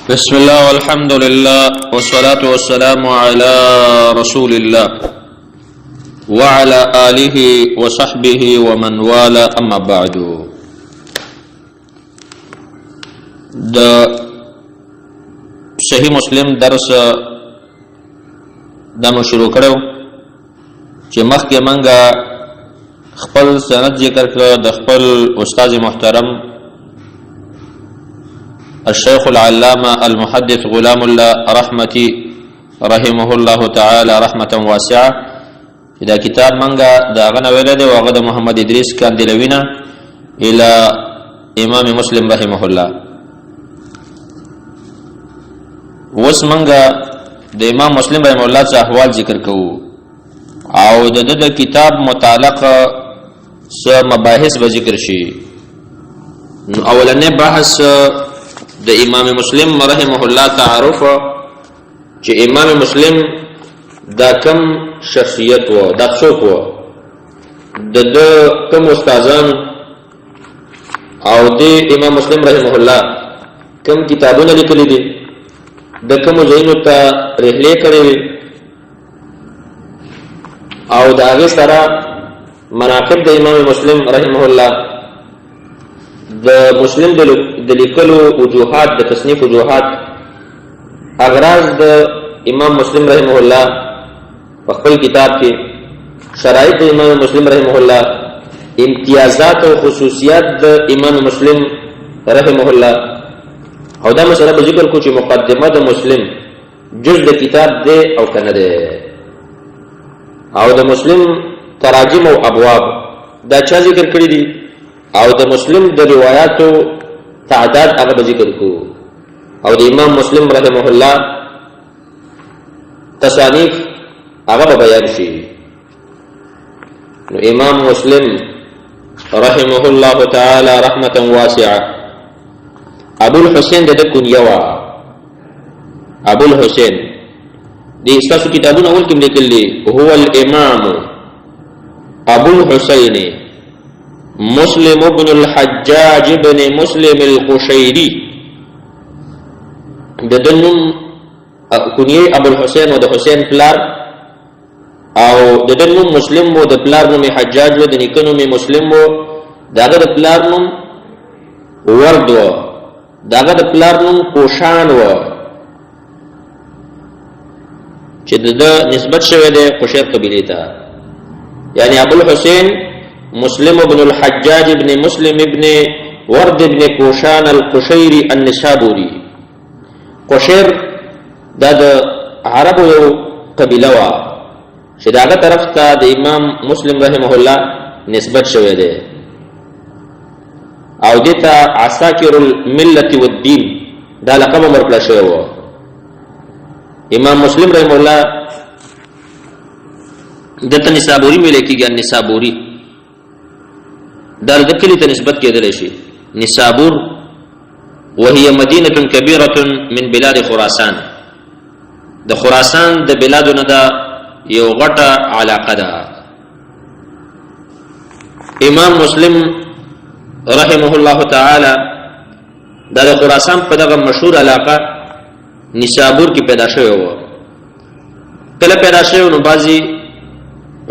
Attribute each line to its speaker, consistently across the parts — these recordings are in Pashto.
Speaker 1: بسم الله والحمد لله والصلاة والسلام على رسول الله وعلى آله وصحبه ومن والاه، أما بعد. د صحیح مسلم درس دا مو شروع کړو چې مخکې منګه خپل سند ذکر کړ د خپل استاد محترم الشيخ العلامة المحدث غلام الله رحمتي رحمه الله تعالى رحمة واسعة. دا کتاب منګه دا غنه ویل دی، او هغه د محمد ادریس کاندیلوینا الى امام مسلم رحمه الله. اوس منګه د امام مسلم رحمه الله څخه احوال ذکر کوو او د د کتاب متعلق څه مباحث به ذکر شي. نو اولنې بحث د امام مسلم رحمه الله تعارف، چې امام مسلم دا کم شخصیت و، دا څوک و، د د کم استادان، او د امام مسلم رحمه الله کم کتابونه لیکلي دي، د کوم ځایونو ته رحلې کړې وي، او د هغې سره مناقب د امام مسلم رحمه الله، د مسلم د لیکلو وجوهات، د تصنیف وجوهات، اغراض د امام مسلم رحمه الله په خپل کتاب کې، شرایط د امام مسلم رحمه الله، امتیازات او خصوصیات د امام مسلم رحمه الله، او دا مسله به ذکر کو چې مقدمه د مسلم جز د کتاب دی او کنه دی، او د مسلم تراجم او ابواب دا چا ذکر کړی دي، او د مسلم د روایاتو تعداد هغه به ذکر کو، او د امام مسلم رحمه الله تصانیف هغه به بیان شي. نو امام مسلم رحمه الله تعالی رحمتا واسعه، ابو الحسین د کنیه وا ابو الحسین دی. تاسو کتابونه اول کې لیکل دي، هو الامام ابو الحسین مسلم ابن الحجاج ابن مسلم القشيري. د دنم کنیه ابو الحسین او د حسین پلار، او د دنم مسلم وو، د پلار نوم حجاج وو، د نیکه نوم مسلم وو، داغه د پلار نوم ورد وو، داغه د پلار نوم کوشان وو چې د نسبت شوی دی قشیر قبیلې ته. یعنی ابو الحسین مسلم ابن الحجاج ابن مسلم ابن ورد ابن کوشان القشیری النسابوری. قشیر دا د عربو یو قبیله وه چې د هغه طرف ته د امام مسلم رحمه الله نسبت شوی دی، او دې ته عساکر الملت والدین دا لقب هم ورکړل شوی و. امام مسلم رحمه الله دته نسابوري ویل کېږي. نسابوري دا د کلي ته نسبت کېدلی شي، نسابور، وهي مدينة كبيرة من بلاد خراسان. د خراسان د بلادو نه دا یو غټه علاقه ده. امام مسلم رحمه الله تعالی دا د خراسان په دغه مشهور علاقه نشابور کې پیدا شوی و. کله پیدا شوی؟ نو بعضی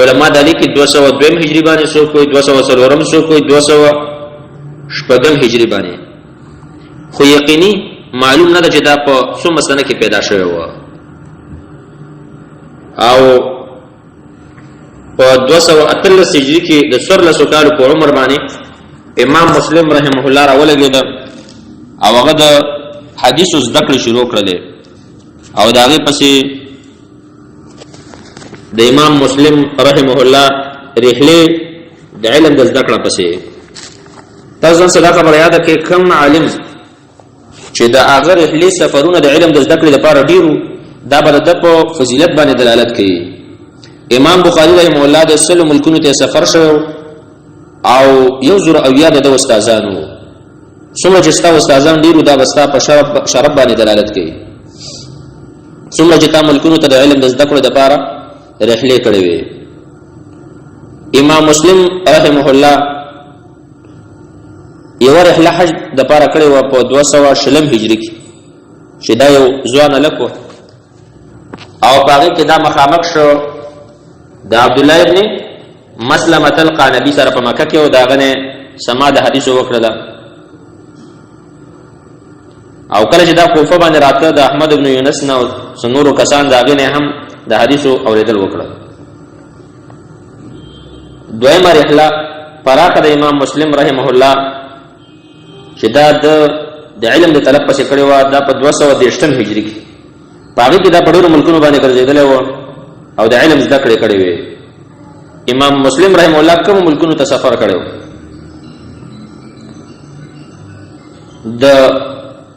Speaker 1: علما دا لیکي 202 هجری باندې، څوک کوئی 204، څوک کوئی 206 هجری باندې، خو یقیني معلوم نه ده چې دا په څومره سنه کې پیدا شوی و. او په 218 هجری کې د 14 کالو په عمر باندې امام مسلم رحمه الله راولګېد او هغه د حدیثو زده کړې شروع کړلې، او د هغې پسې د امام مسلم رحمه الله رحلې د علم د زده کړه پسې. تاسو ځان سره دا خبره یاده کړئ، کوم عالم چې د هغه رحلې سفرونه د علم د زده کړې لپاره ډېر، دا به د ده په فضیلت باندې دلالت کوي. امام بخاري رحمه الله د 100 ملکونو ته سفر شوی او 1070 د ده استادان وو. څومره چې ستا استادان ډېر، دا به ستا په شرف باندې دلالت کوي، څومره چې تا ملکونو ته د علم د زده کړو دپاره رحلې کړې وې. امام مسلم رحمه الله یوه رحله حج دپاره کړې وه په 220 هجري کې. چې دا یو ځوان هلک و او په هغې کې دا مخامخ شو د عبدالله ابن مسلمة القعنبي سره په مکه کې، او د هغه نه سما د حدیثو وکړله. او کله چې دا کوفه باندې راته د احمد ابن یونس نه څه نورو کسان د هغې نه هم د حدیثو اورېدل وکړل. دویمه رحله پراخه د امام مسلم رحمه الله چې دا د علم د طلب پسې کړې وه، دا په 230 هجري کې په هغې کې دا په ډېرو ملکونو باندې ګرځېدلی و او د علم زده کړې کړې وې. امام مسلم رحمه الله کوم ملکونو ته سفر کړی و؟ د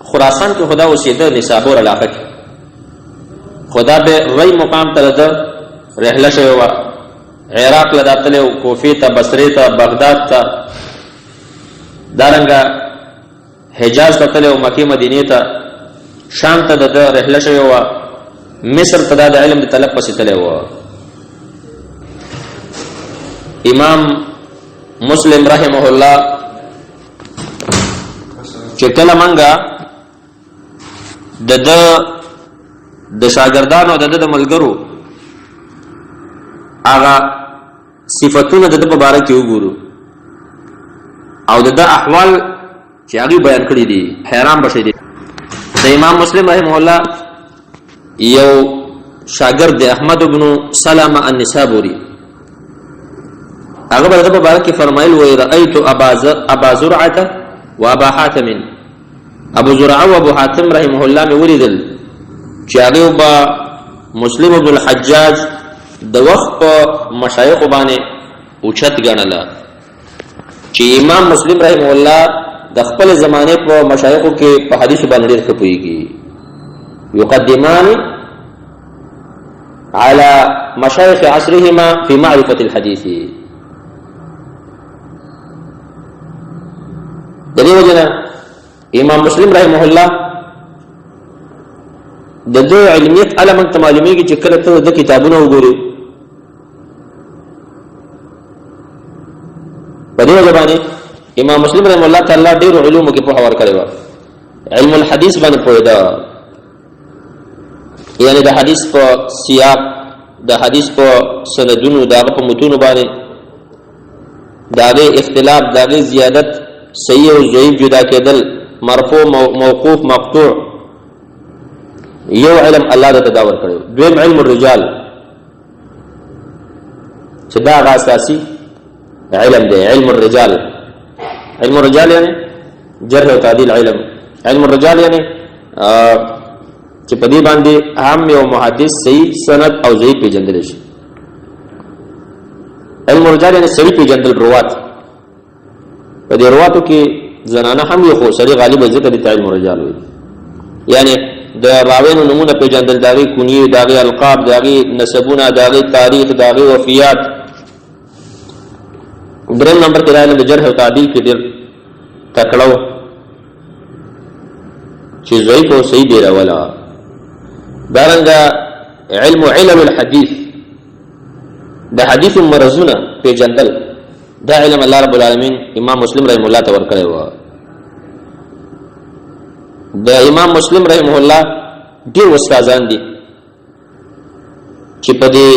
Speaker 1: خراسان کې خدا اوسېده، نسابور علاقه کې خدا به ری مقام ته د رحله شوې وه. عراق له دا تللی و، کوفې ته، بصرې ته، بغداد ته، دارنګه حجاز ته تللی و، مکې مدینې ته، شام ته د ده رحله شوې وه، مصر ته دا د علم د طلب پسې تللی و. امام مسلم رحمه الله چې کله منګه د ده د شاګردانو د ده د ملګرو هغه صفتونه د ده په باره کې وګورو او د ده احوال چې هغوی بیان کړي دي، حیران به شئ. د امام مسلم رحمه الله یو شاګرد دی احمد بن سلمة النسابوري، هغه به د ده په باره کې فرمایل، وایي رأیت ابا زرعة و ابا حاتم، ابو زرعه او ابو حاتم رحمه الله مې ولیدل چې هغوی به مسلم بن الحجاج د وخت په مشایخو باندې اوچت ګڼله، چې امام مسلم رحمه الله د خپل زمانه په مشایخو کې په حدیثو باندې ډېر ښه پوهېږي. یقدمان على مشایخ عصرهما في معرفة الحديث. د دې وجه نه امام مسلم رحمه الله د ده علمیت اله موږ ته معلومېږي چې کله ته د کتابونه وګورې. په دې وجه باندې امام مسلم رحمه الله تعالی ډېرو علومو کې پوهه ورکړې وه. علم الحدیث باندې پوهېده، یعنی د حدیث په سیاق، د حدیث په سندونو، د هغه په متونو باندې، د هغې اختلاف، د هغې زیادت، صحیح او ضعیف جدا کېدل، مرفوع، موقوف، مقطوع، یو علم الله د دا ورکړی. دویم علم الرجال چې دا هغه اساسي علم دی، علم الرجال. علم الرجال یعنی جرح او تعدیل علم. علم الرجال یعنی چې په دې باندې هم یو محدث صحیح سند او ضعیف پیژندل شي. علم الرجال یعنی صحیح پیژندل روات. په دې رواتو کې زنانه هم یو، خو سړي غالب ذکر دي علم الرجال وي، یعنی د راوینو نمونه پیژندل، د هغې کنیې، د هغې القاب، د هغې نسبونه، د هغې تاریخ، د هغې وفیات. دریم نمبر کې دا علم د جرح او تعدیل کې ډېر تکړه و چې ضعیف او صحیح بېلوله. دارنګه علم علم الحدیث، د حدیث مرزونه پیژندل، دا علم الله رب العالمین امام مسلم رحمه الله ته ورکړی و. د امام مسلم رحمه الله ډېر استادان دي چې په دې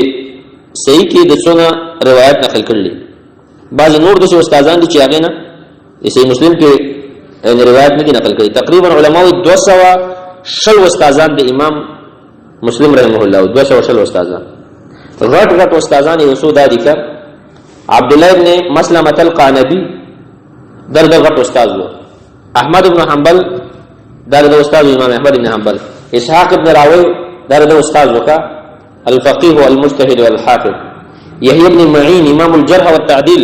Speaker 1: صحیح کې د څونه روایت نقل کړل. بعض نور داسې استادان دي چې هغې نه د صحیح مسلم کې روایت نه دي نقل کړي. تقریبا علماو 220 استادان د امام مسلم رحمه الله، 220 استادان، غټ غټ استادان یې څو دا دي. که عبد الله ابن مسلمة القعنبي در د غټ استاد و، احمد ابن حنبل دا د استاد امام احمد ابن حنبل، اسحاق ابن راوی دا د استاد وکا الفقيه والمجتهد والحافظ، يحيى ابن معين امام الجرح والتعديل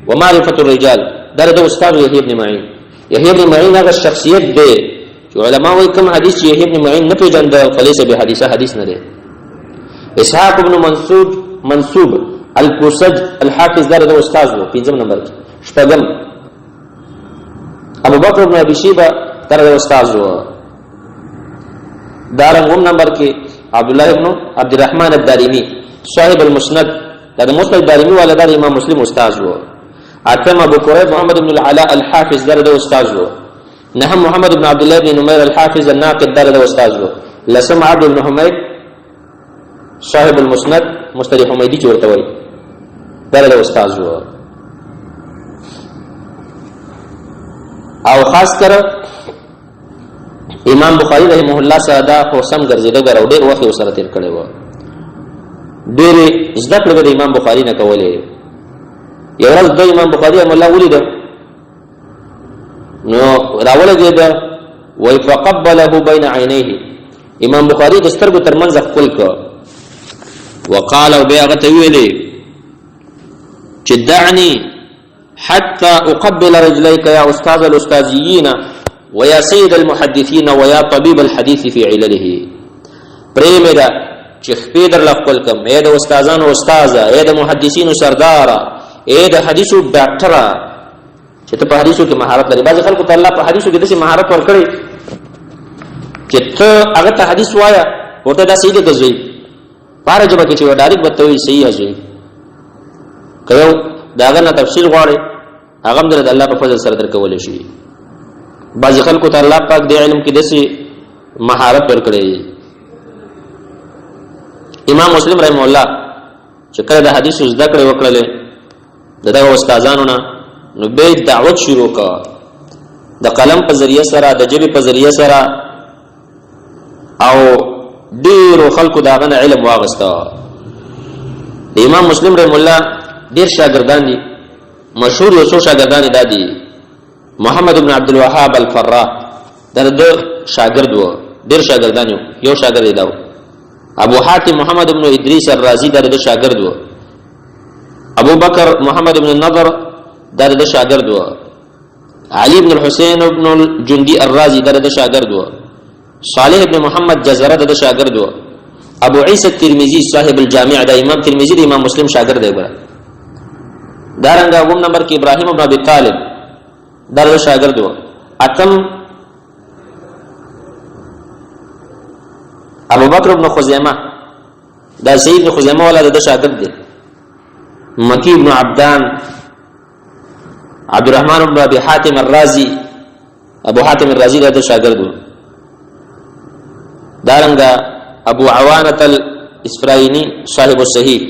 Speaker 1: ومعرفة الرجال دا د استاد يحيى ابن معين. يحيى ابن معين هغه شخصیت دی چې علما وایي کوم حدیث چې يحيى ابن معين نه پېژنده فليس بحدیثه، حدیث نه دی. اسحاق ابن منصوب الکوسج الحافظ دا د استاد و، پنځم نمبر کې. شپږم ابو بکر ابن ابي شيبه دا د استاد و. دارنګ اوم نمبر کې عبد الله ابن عبد الرحمن الدارمي صاحب المسند، دا د مسند دارمي والا دا د امام مسلم استاد و. اتم ابو كريب محمد بن العلاء الحافظ دا د استاد و. نهم محمد بن عبد الله بن نمیر الحافظ الناقد، دا د استاد وو. لسم عبد بن حمید صاحب المسند مستری حمیدی چې ورته وایي، دا د استاد وو. او خاص کر امام بخاری رحمه الله سره دا خو سم ګرځېده ګر او ډېر وخت یې ورسره تېر کړی و، ډېرې زده کړې به د امام بخاری نه کولې. یو ورځ د امام بخاری رحمه الله ولیده، نو راولګېده، وایي فقبله بین عینیه، امام بخاری د سترګو تر منځ ښکل کړ. وقال، او بیا هغه ته وویلې چې دعني حتى أقبل رجليك يا أستاذ الأستاذيين ويا سيد المحدثين ويا طبيب الحديث في علله. پرې مې ده چې خپې درله ښکل کړم، ای د استادانو استاذه، ای د محدثینو سرداره، ای د حدیثو ډاکټره، چې ته په حدیثو کې مهارت لرې. بعضې خلکو ته الله په حدیثو کې داسې مهارت ورکړی چې ته هغه ته حدیث وایه، ورته دا صحیح دی که ضعیف، په هره ژبه کې چې ډایرکټ به ته وایي صحیح یا ضعیف. که یو د هغه نه تفصیل غواړې، هغه هم درته د الله په فضل سره درکولی شي. بعضې خلکو ته الله پاک د علم کې داسې مهارت ورکړی. امام مسلم رحمه الله چې کله د حدیثو زده کړې وکړلې د دغه استادانو نه، نو بیا یې دعوت شروع کړ د قلم په ذریعه سره، د ژبې په ذریعه سره، او ډېرو خلکو د هغه نه علم واغسته. د امام مسلم رحم الله ډېر شاګردان دي، مشهور یو څو شاګردان یې دا دي: محمد بن عبد الوهاب الفرا، دا د شاګرد و، ډېر شاګردان یو، یو شاګرد یې دا و. ابو حاتم محمد بن ادریس الرازی، دا د شاګرد و. ابو بکر محمد بن النضر، دا د شاګرد و. علي بن الحسین بن الجندي الرازي، دا د شاګرد و. صالح بن محمد جزره د شاګرد و. ابو عیسی الترمذی صاحب الجامع، دا امام ترمذی د امام مسلم شاګرد دی. ګوره، دارنګه اوم نمبر کې ابراهیم بن ابي طالب، دا د شاګرد و. اتم ابو بکر بن خزیمه، دا سید بن خزیمه والا د شاګرد دی. مکی بن عبدان، عبد الرحمن بن ابي حاتم الرازي، ابو حاتم الرازي دا د شاګرد و. دارنګه ابو عوانه الاسفراینی صاحب الصحیح،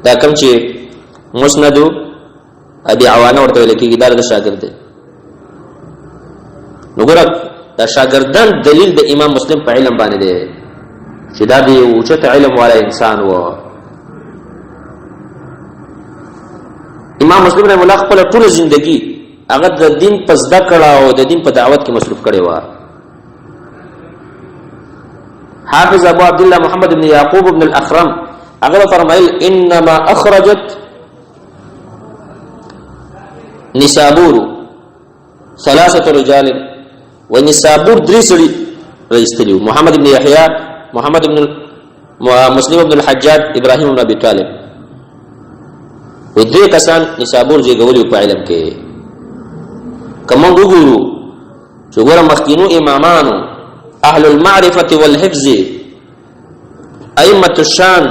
Speaker 1: دا کوم چې مسند ابي عوانه ورته ویل کېږي، دا د شاګرد دی. نو ګوره، دا شاګردان دلیل د امام مسلم په علم باندې دی چې دا د اوچت علم والا انسان و. امام مسلم رحم الله خپله ټوله زندگی هغه د دین په زده کړه او د دین په دعوت کې مصروف کړی و. حافظ ابو عبد الله محمد بن یعقوب بن الاخرم هغه فرمایل: انما اخرجت نسابور ثلاثه رجال، و نسابور درې سړي راایستلي، محمد بن یحیی، محمد بن مسلم بن الحجاج، ابراهیم بن ابي طالب. و درې کسان نسابور زیږولي په علم کې. که موږ وګورو چې ګوره مخکینو امامانو، اهل المعرفة والحفظ، ائمة الشان،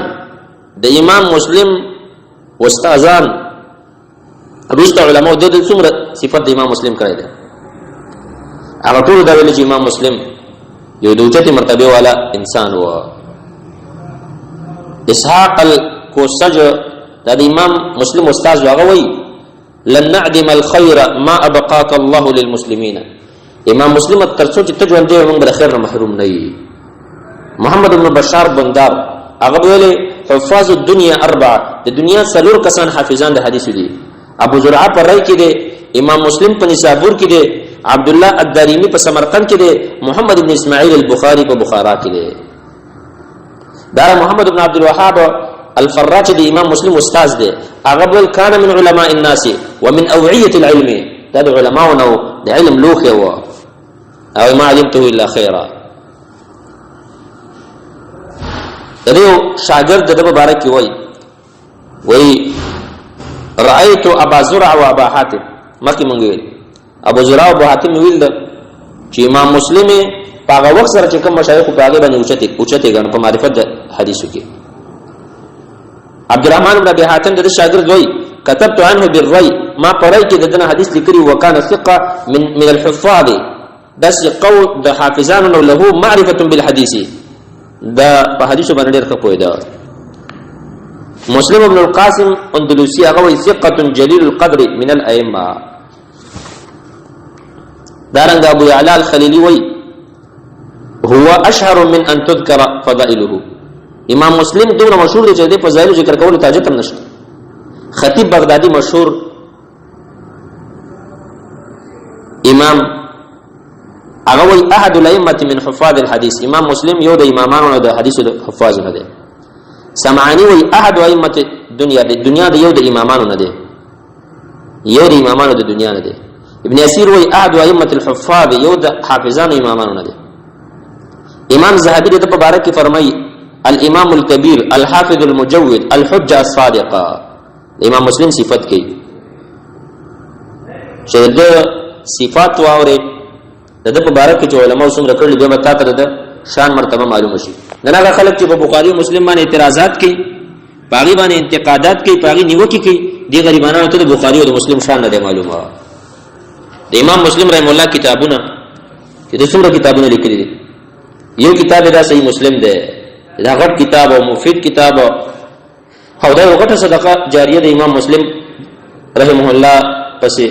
Speaker 1: د امام مسلم استادان، روسته علماء د دې څومره صفت د امام مسلم کړی دی، هغه ټول دا ویل چې امام مسلم یو د اوچتې مرتبې والا انسان و. اسحاق الکوسج، دا د امام مسلم استاد، هغه وایي: لن نعدم الخير ما ابقاك الله للمسلمين. امام مسلم، تر څو چې ته ژوندی یې، موږ به د خیر نه محروم نه یو. محمد بن بشار بندار هغه ویلي: حفاظ الدنيا اربعه، د دنیا څلور کسان حافظان د حدیثو دي: ابو زرعه په رای کې دی، امام مسلم په نسابور کې دی، عبد الله الدارمي په سمرقند کې دی، محمد بن اسماعیل البخاري په بخارا کې دی. دا محمد بن عبد الوهاب الفراج د امام مسلم استاد دی، هغه بل کان من علماء الناس ومن اوعيه العلم، دا د علماو نو د علم لوښی و، او ما علمته الا خيرا. د دې شاګرد د مبارک کې وایي، وایي: رأيت ابا زرع و ابا حاتم. مخکې مونږ ویل ابو زرع او ابو حاتم ویل ده چې امام مسلم په هغه وخت سره چې کوم مشایخ په هغه باندې اوچته ګڼ په معرفت د حدیثو کې. عبد الرحمن بن ابي حاتم د شاګرد وایي: كتبت عنه بالري، ما پرای کې دغه حدیث لیکلی، وکانه ثقه من الحفاظ، داسې قول د حافظانو نو له معرفه بالحديث، دا په حدیثو باندې ډېر ښه پوهېده. مسلم ابن القاسم اندلسي هغه وایي ثقة جلیل القدر من الائمه. دارنګ ابو يعلى الخليلي وایي هو اشهر من ان تذكر فضائله. امام مسلم دومره مشهور دی چې د فضایلو ذکر کولو ته حاجت هم نشته. خطیب بغدادي مشهور امام هغه وایي احد الائمه من حفاظ الحديث، امام مسلم یو د امامانو نه د حدیث د حفاظ نه دی. سمعانی وایي احد ائمه دنیا، د دنیا د یو د امامانو نه دی، یو د امامانو د دنیا نه دی. ابن اسیر وایي احد ائمه الحفاظ، یو د حافظانو امامانو نه دی. امام زهبي د په باره کې فرمایي الامام الكبير الحافظ المجود الحجه الصادقه. امام مسلم صفت کوي چې د صفات واوري د ده په باره کې چې علماو څومره کړي، بیا به تا ته د شان مرتبه معلومه شي. نن هغه خلک چې په بخاري او مسلم باندې اعتراضات کوي، په هغې باندې انتقادات کوي، په هغې نیوکې کوي، دې غریبانانو ته د بخاري او د مسلم شان نه دی معلومه. د امام مسلم رحم الله کتابونه چې د څومره کتابونه لیکلي دي، یو کتاب دا صحیح مسلم دی، دا غټ کتاب او مفید کتاب او دا یو غټه صدقه جاریه د امام مسلم رحمه الله پسې.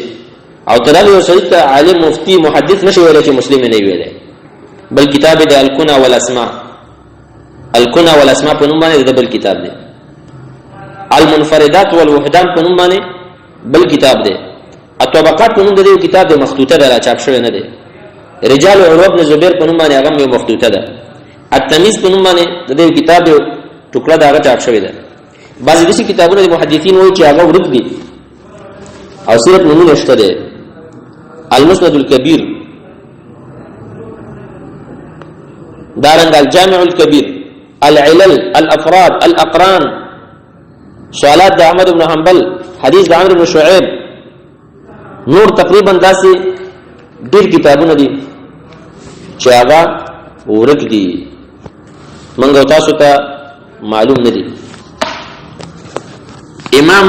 Speaker 1: او تر هغه یو سړي ته عالم مفتی محدث نشي ویلی چې مسلم نه ویلی. بل کتاب د الکنا والاسماء، الکنا والاسماء په نوم باندې د بل کتاب دی. المنفردات والوحدان په نوم باندې بل کتاب دی. الطبقات په نوم د یو کتاب دی، مخطوطه ده، لا چاپ شوی نه دی. رجال عروه بن زبیر په نوم باندې هغه یو مخطوطه ده. التمیز په نوم باندې د دې کتاب یو ټوکړه ده، هغه چاپ شوی ده. بعضې داسې کتابونه د محدثین وایي چې هغه ورک دي او صرف نومونه شته دی. المسند الكبير، دارنګ الجامع الكبير، العلل، الافراد، الاقران، سوالات د احمد بن حنبل، حدیث د عمرو بن شعیب، نور تقریبا داسې ډېر کتابونه دي چې هغه ورک دي، موږ تاسو ته معلوم نه دي. امام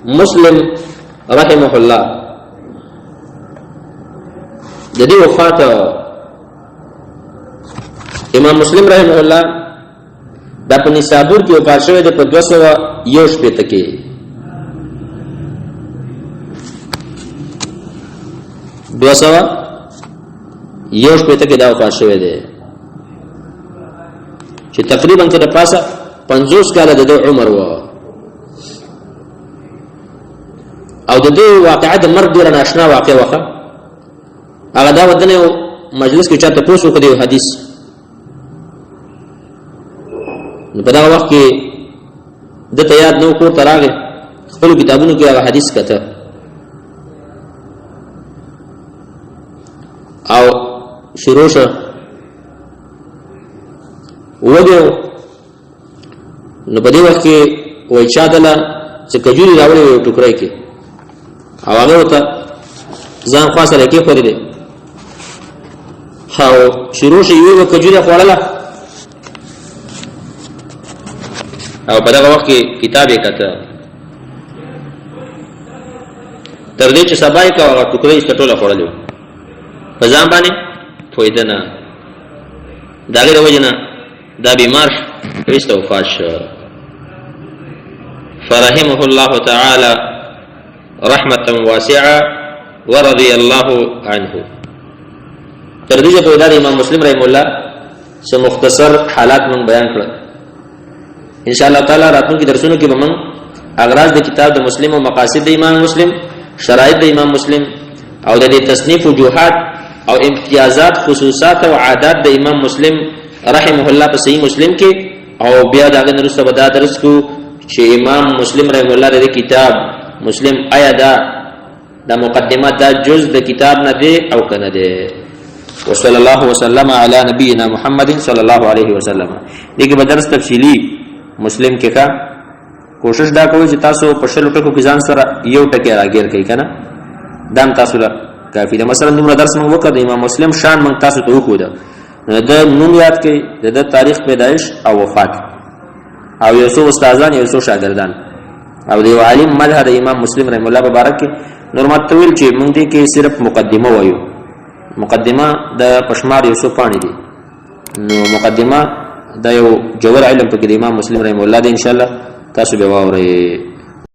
Speaker 1: مسلم رحمه الله د دې وفات، امام مسلم رحمه الله دا په نسابور کې وفات شوی دی په 261 کې. 261 کې دا وفات شوی دی چې تقریبا څه د پاسه 50 کاله د عمر و. او د دې واقعه د مرګ ډېره ناشنا واقعه وه. هغه دا ودنه یو مجلس کې چاته پوس وکړ یو حدیث، نو په دغه وخت کې ده ته یاد نه و، کور ته راغی، خپلو کتابونو کې هغه حدیث کته او شروع شو وږی. نو په دې وخت کې وایي چا دله چې کجوري راوړې یو ټوکرۍ کې، او هغه ورته ځان خوا سره کېښودلې او شروع شي یوه کجوره خوړله او په دغه وخت کې کتاب یې کته تر دې چې سبا یې کوه، هغه ټوکرۍ یې ټوله خوړلې وه، په ځان باندې پوهېده نه. د هغې د وجې نه دا بیمار شو، وروسته وفات شو. فرحمه الله تعالی رحمة واسعة ورضي الله عنه. تر دې چې دا د امام مسلم رحم الله څه مختصر حالات مونږ بیان کړل. ان شاء الله تعالی راتلونکي درسونو کې به مونږ اغراض د کتاب د مسلم او مقاصد د امام مسلم، شرایط د امام مسلم او د دې تصنیف وجوهات او امتیازات، خصوصات او عادات د امام مسلم رحمه الله په صحیح مسلم کې، او بیا د هغې نه وروسته به دا درس کو چې امام مسلم رحمه الله د کتاب مسلم آیا دا دا مقدمه دا جز د کتاب نه دی او کنه دی. وصلی الله وسلم علی نبینا محمد صلی الله علیه وسلم. دې کې به درس تفصیلی مسلم کې کا کوشش دا کوئ چې تاسو په شلو ټکو کې ځان سره یو ټکی راګیر کړئ کنه، دا هم تاسو له کافي ده. مثلا دومره درس موږ وکړ، د امام مسلم شان موږ تاسو ته وښوده، نو د نوم یاد کړئ، د ده تاریخ پیدایش او وفات، او یو څو استادان، یو څو شاګردان. او د یو عالم مدح د امام مسلم رحم الله مبارک کې. نور ما ته ویل چې موږ دې کې صرف مقدمه وایو. مقدمه د پشمار یو څو پاڼې دي، نو مقدمه دا یو جوور علم پکې د امام مسلم رحم الله دی. ان شاء الله تاسو به واورئ.